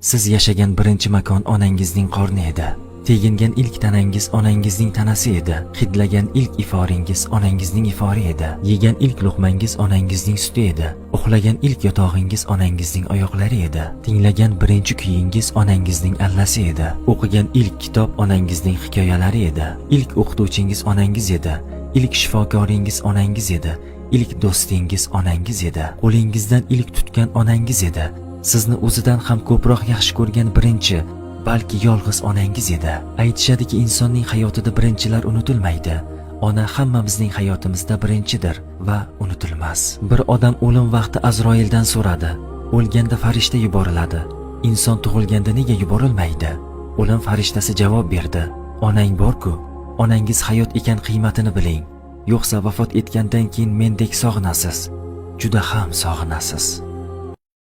Siz yashagan birinchi makon onangizning qorni edi. Tegingan ilk tanangiz onangizning tanasi edi. Hidlagan ilk iforingiz onangizning ifori edi. Yegan ilk luqmangiz onangizning suti edi. Uxlagan ilk yotog'ingiz onangizning oyoqlari edi. Tinglagan birinchi kuyingiz onangizning allasi edi. O'qigan ilk kitob onangizning hikoyalari edi. Ilk o'qituvchingiz onangiz edi. Ilk shifokoringiz onangiz edi. Ilk do'stingiz onangiz edi. Qo'lingizdan ilk tutgan onangiz edi. Sizni o'zidan ham ko'proq yaxshi ko'rgan birinchi, balki yolg'iz onangiz edi. Aytishadiki, insonning hayotida birinchilar unutilmaydi. Ona hammamizning hayotimizda birinchidir va unutilmas. Bir odam o'lim vaqti Azroildan so'radi. O'lganda farishta yuboriladi. Inson tug'ilganda nega yuborilmaydi? O'lim farishtasi javob berdi. Onang bor-ku. Onangiz hayot ekan, qiymatini biling. Yo'qsa vafot etgandan keyin mendek sog'inasiz. Juda ham sog'inasiz.